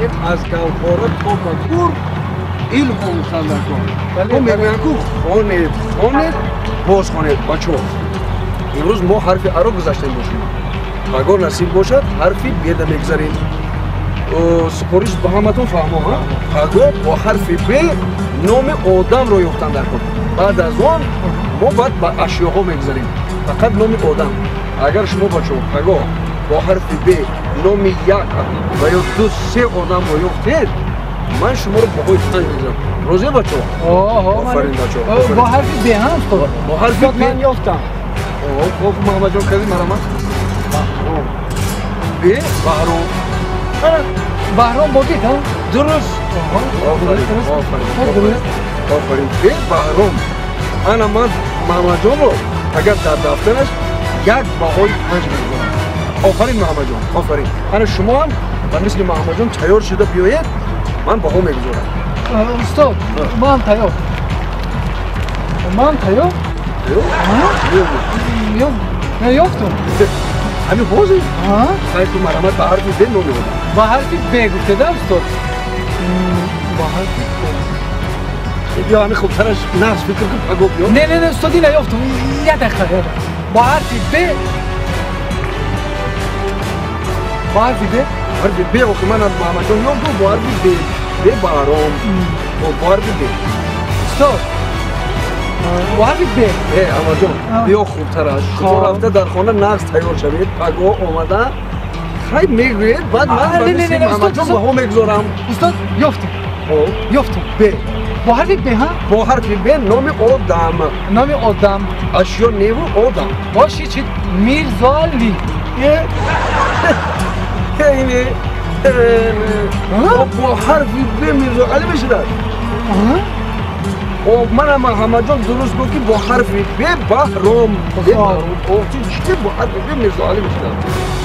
Яъне аз гаҳвора то ба гур илм омӯхтан дар кор. Мо мегӯям ку хонед, хонед, боз хонед, бачаҳо. Имрӯз мо ҳарфи аро гузаштем бо шумо. Пагоҳ насиб бошад, ҳарфи беда мегузарем. Супориш ба ҳаматон фаҳмо, ҳа? Пагоҳ бо ҳарфи б номи одамро ёфтан дар кор. Баъд аз он мо баъд ба ашёҳо мегузарем. Фақат номи одам. Агар шумо бачаҳо пагоҳ бо ҳарфи б номи як ва ё ду се одамро ёфтед, ман шуморо баҳои панҷ мегузарам. Розия бачаҳо? Офарин бачаҳо. Бо ҳарфи б ҳам устод? Бо ҳарфи б ман ёфтам. Хоб, Муҳаммадҷон, кардӣ марамат? Баҳром. Б Баҳром. Баҳром бобит, ҳа? Дуруст. Офарин, офарин. Офарин. Б Баҳром. Ана ман Муҳаммадҷонро агар дар дафтараш як баҳои панҷ мегузорам. Офарин Муҳаммадҷон, офарин. Ана шумо ҳам ба мисли Муҳаммадҷон тайёр шуда биёед, ман баҳо мегузорам. Устод, ман тайёр. Ман тайёр? Тайёр? Не, ёфтум. Ҳамин ҳозир? Хайр, ту марҳамат ба ҳарфи б номи одам. Ба ҳарфи б гуфтеда, устод? Ба ҳарфи б. Биё ҳамин хубтараш нағз фикр кун, пагоҳ биё. Не, не, не, устод, ина ёфтум. Як дақиқа, як дақиқа. Бо ҳарфи б. Бо ҳарфи б? Ҳарфи б, охи ман аз Муҳаммадҷон ёфтум бо ҳарфи б. Б Баҳром. Бо ҳарфи б. Устод, бо ҳарфи б. Э, Аҳмадҷон, биё хубтараш. Шумо рафта дар хона нағз тайёр шавед, пагоҳ омада хайр мегӯед, баъд ман ба мисли Муҳаммадҷон баҳо мегузорам. Устод, ёфтум. Ёфтум. Б. Бо ҳарфи б, ҳа? Бо ҳарфи б номи одам. Номи одам. Ашё неву одам. Боши чи? Мирзоали. Ине. Бо ҳарфи б Мирзоали мешудад. Манам Муҳаммадҷон дуруст гуфт ки бо ҳарфи б Баҳром. Чи бо ҳарфи б Мирзоали мешудад?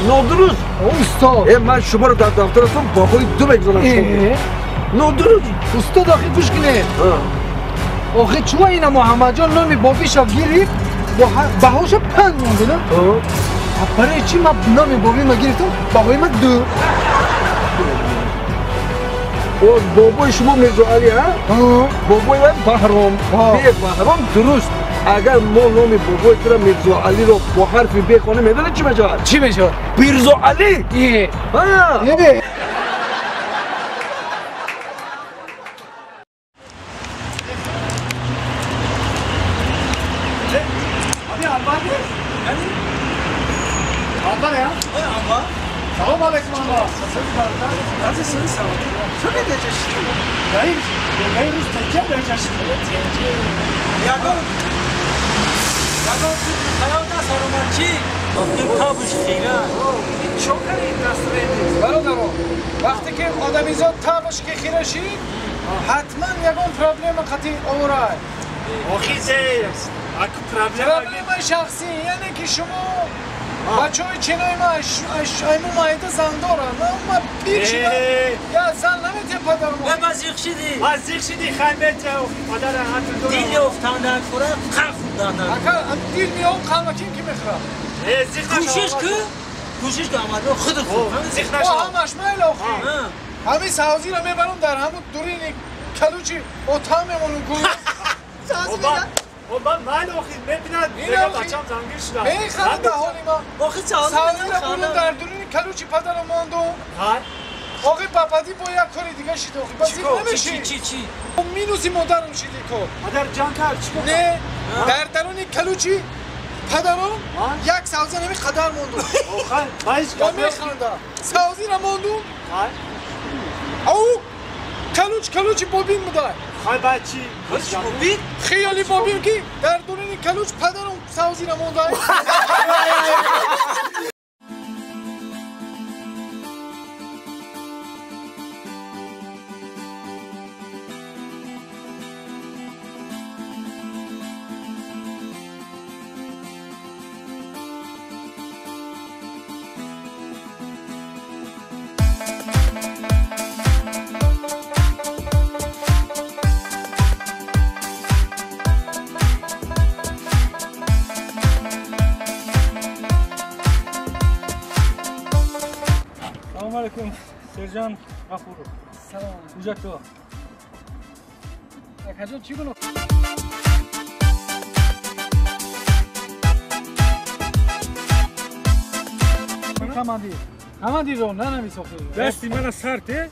Нодуруст. Устод. Ман шуморо дар дафтаратон баҳои ду мегузорам. Нодуруст. Устод, охи гӯш кунед. Охи чума ина Муҳаммадҷон номи бобиша гирифт, баҳоша панҷ мондина? Барои чӣ ман номи бобима гирифтам, баҳои ман ду? Бобои шумо Мирзоали, ҳа? Бобои ман Баҳром. Б Баҳром дуруст. Агар мо номи бобои туро Мирзоалиро бо ҳарфи б хонем, медонед чӣ мешавад? Чӣ мешавад? Бирзоали. Вақте ки одамизод табаш ки хира шид, ҳатман ягон проблема қатъи оварад. Проблемаи шахсӣ, яъне ки шумо бачаҳои чинои ма айму маида зан дорам. Ма пир шидам, я зан наметиҳам падару модар. Ма зиқ шидӣ. Ма зиқ шидӣ, хай метиҳам падара ҳату дорам. Дил ёфтандан кора қан хӯрдандан. Ака, дил меёб қанма ким ки мехӯрад? Кӯшиш кун. Кӯшиш кун, Аҳмадҷон, худат хӯр. Зиқ нашав. Ҳамаш майла охи. Ҳамин савзиро мебарам дар ҳамун дурини калучи отам мемонам гӯ. Оба майла охи, мебинад, мега бачам зангир шуда. Мехӯрад ҳоли ма. Охи савзиро бурум дар дурини калучи падарам мондум. Охи папади бо як кори дига шид охи. Ба зиқ намеши. Чи чи? Минуси модарам шиди кор. Падар ҷанг кард, чӣ кор? Не, дар даруни калучи падарам як савза нами қадар мондум. Мехӯрда. Савзиро мондум. Ау калуч калучи бобин буда. Хай баъд чӣ? Бобин? Хиёли бобин ки дар дуруни калуч падарам савзиро монда. Сержант Ғафуров. Салом. Ҳуҷҷатҳо. Акаҷон, чӣ гуноҳ? Командир, командир ро нанавис охир. Дасти мана сарт, э?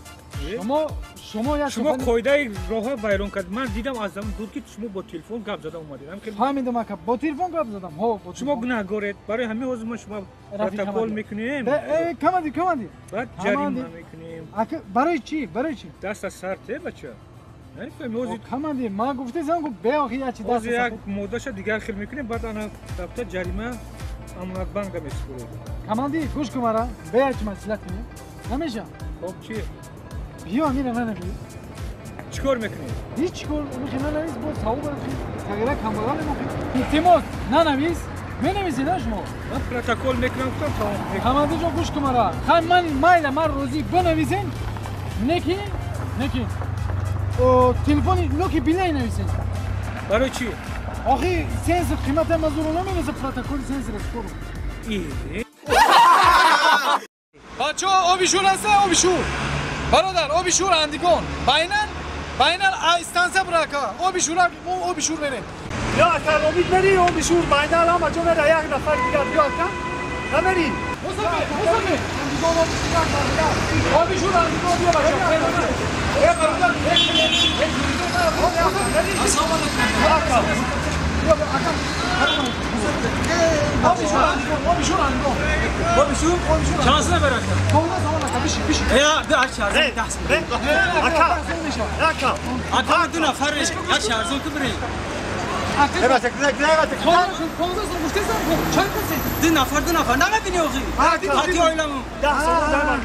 Шумо як шумо қоидаи роҳа вайрон кард. Ман дидам аз замон дур ки шумо бо телефон гап зада омадед. Фаҳмидам ака, бо телефон гап задам. Ҳо, бо шумо гунаҳгоред. Барои ҳамин ҳозир мо шумо протокол мекунем. Командир, командир. Баъд ҷарима мекунем. Ака, барои чӣ? Барои чӣ? Даст аз сарт, э, бача. Намефаҳмӣ ҳозир. Командир, ман гуфтам, гуфт бе охи як чи даст. Ҳозир як моддаша дигар хел мекунем, баъд ана дафта ҷарима Амонатбанка месупоред. Командир, гӯш кун мара, бе як чи маслиҳат кунем. Намеша? Хоб чӣ? Биё, мира нанавис. Чӣ кор мекунӣ? Ҳеҷ чӣ кор, мехи нанавис, боз савоб охи. Тағйира камбағал мохи. Илтимос, нанавис. Менависед а шумо? Ман протокол мекунам, гуфтам тамом. Командир ҷон, гӯш кун мара. Хай ман майла, ман розӣ бинависен. Неки, неки. Телефони ноки билай нависен. Барои чӣ? Охи сенсор қимата мазуро намераса протоколи сенсор скоро. Бачо, оби шур аст, оби шур. Бародар, оби шур андикон. Байнан, байнан станция брака. Оби шур, мо оби шур мерем. Ё ака ромид мери оби шур байнан ҳама ҷо мера як нафар дигар биё ака. Намери. Мусафир, Мусафир. Андикон оби шур бародар. Оби шур андикон биё бачо. Э бародар, Ассалому алайкум. Оби шур андикон, оби шур андикон. Оби шур? Чансына бер ака. Толга замон ака, биши, биши. Я, би ач арзон дас. Ака. Ака. Ака ду нафар, як арзон ки бирем. Толга замон гуфтесам, чанд касе? Ду нафар. Намебини охи. Хати ойламон. 10 сомон дар ман,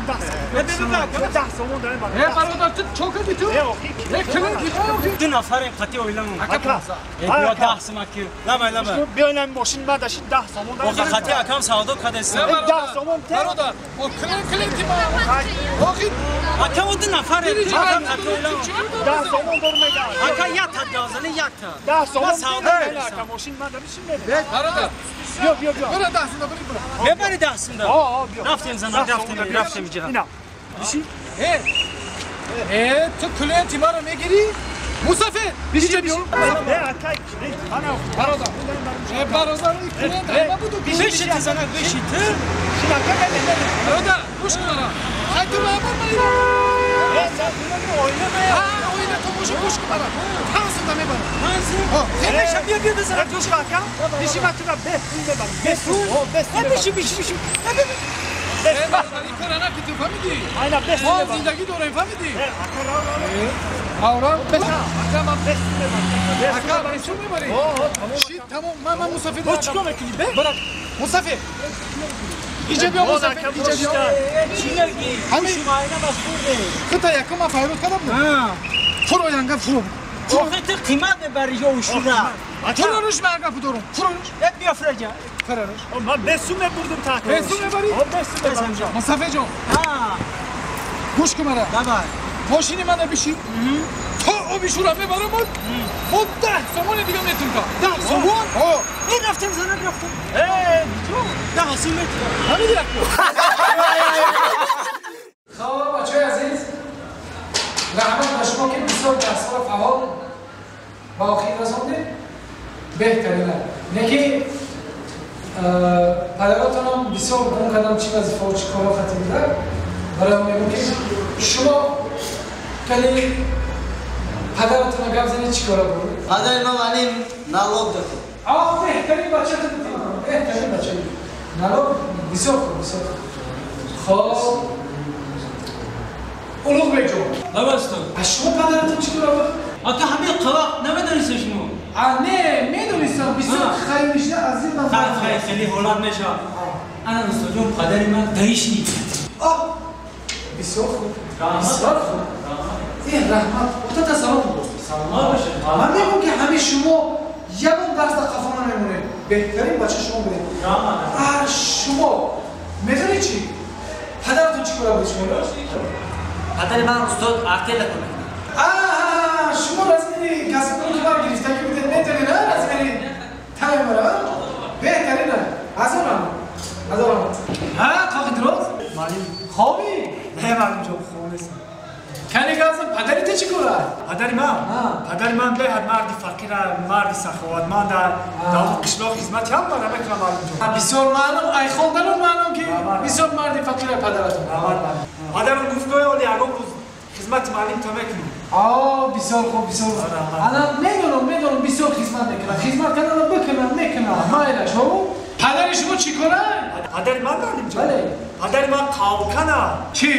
10 сомон. 10 сомон дар ман. Э бародар, ту чо кардӣ ту? Э килин ки Ду нафарем хати ойламон. Ака. Э биё 10 сомон ки. Лабай, лабай. Биё ин мошин ма даши 10 сомон дар. Охи хати акам савдо кадест. 10 сомон те. Бародар, о килин килин ки ма. Охи ака ду нафарем. Акам хати ойламон. 10 сомон дор мега. Ака як та газали як та. 10 сомон. Ака мошин ма даши мере. Бародар. Биё, биё, биё. Бира 10 сомон, бира. Мебари 10 сомон. О, биё. Рафтем зана, рафтем иҷа. Ина. Биши. Э. Э, ту клиенти маро мегирӣ? Мусафир, иҷа биё. Э, ака, клиент мана. Бародар. Э, бародар, ин клиент ама буду. Биши ту зана, биши ту. Шин ака, не, не. Бародар, гӯш кун мара. Хай ту ма бар мани. Э, сен оина ме. А, оина ту боши, гӯш кун мара. Панҷ сом мебарам. Панҷ сом? Биша, биё, биё бизана. Гӯш кун ака. Биши ма тура бес пул мебарам. Бес пул. О, бес пул. Биши, биши, биши. Э, бародар, ин кора накун, ту фаҳмидӣ? Айна бес пул Мо мебарам. зиндагӣ дорем, фаҳмидӣ? Э, ака, ра, ра, ра. Авра, ака, ман Бес пул мебарам. Ака, бес пул мебарӣ? О, о, тамом. Ши, тамом, ман мусафир. Бо чӣ кор мекунӣ, бе? Брат, мусафир. Иҷа биё, мусафир, иҷа биё. Чӣ мегӣ? Ҳамин. Шумо айна бас хӯрде. Хута якум ман файрод кардам. Фуро янга, фуро. Охи ту қимат мебарӣ ё ушура. Фуро руш, ман гапу дорам. Фуро руш. Э, биё фуро ҷа. Фуро руш. Ман бес сум мебурдум та. Бес сум мебарӣ? О, бес сум мебарам. Мусафир ҷон. Ҳа. Гӯш кун мара. Давай. Мошини мана биши. То оби шура мебарам, мо 10 сомони дига метунка. 10 сомон? О. Э, рафтем зана, рафтем. Э, чо? 10 сум метунка. Ҳамин як. Хоб, бачаи азиз. Раҳмат ба шумо ки бисёр дарсҳоро фаъол ба охир расондед. Беҳтарина. Неки падаротонам бисёр гум кардам чӣ вазифао чӣ корро хатиб буда. Барои он мегӯм ки шумо кали падаратонро гап занед чӣ кора буд? Падари ман валим налог дод. А, беҳтарин бача ту будӣ. Беҳтарин бача. Налог бисёр хуб, бисёр хуб. Хоб. Улуғбек ҷон. Лабастон. А шумо падаратон чӣ кора буд? А ту ҳамин қавақ намедонисти шумо? А, не, медонистам. Бисёр хайр мешуда аз ин ман. Хайр, хайр, хеле ҳолат мешавад. Ана устодҷон, падари ман даишник. А, бисёр хуб. Бисёр хуб. Э, раҳмат. Отата салом буд. Саломат бошед. Ман мегӯм ки ҳамин шумо ягон дарс дар қафо намемонед. Беҳтарин бача шумо будед. Раҳмат. А, шумо медонед чӣ? Падаратон чӣ кора буд шумо? Падари ман устод артела кор мекунад. А, шумо размери касбро ки ман гирифтагӣ будед, метавонед, а, размери таймера, а? Беҳтарин. Азор раҳмат. Азор раҳмат. Ҳа, қоқи дуроз? Маълим. Хобӣ? Не, маълим ҷон, хоб нестам. Кани газм падари ту чӣ кора? Падари ман? Падари ман беҳад марди фақира, марди саховатманд, дар қишлоқ хизмати ҳам бара мекунам маълумҷон. Бисёр маълум, ай хондану маълум ки бисёр марди фақира падаратон. Падарам гуфт гоя оли ягон рӯз хизмати маълим то мекунем. Бисёр хуб, бисёр. Ана медонам, бисёр хизмат мекунам. Хизмат карданро бикунам, мекунам. Майлаш, ҳо? Падари шумо чӣ кора? Падари ман маълимҷон? Бале. Падари ман қавкана. Чӣ?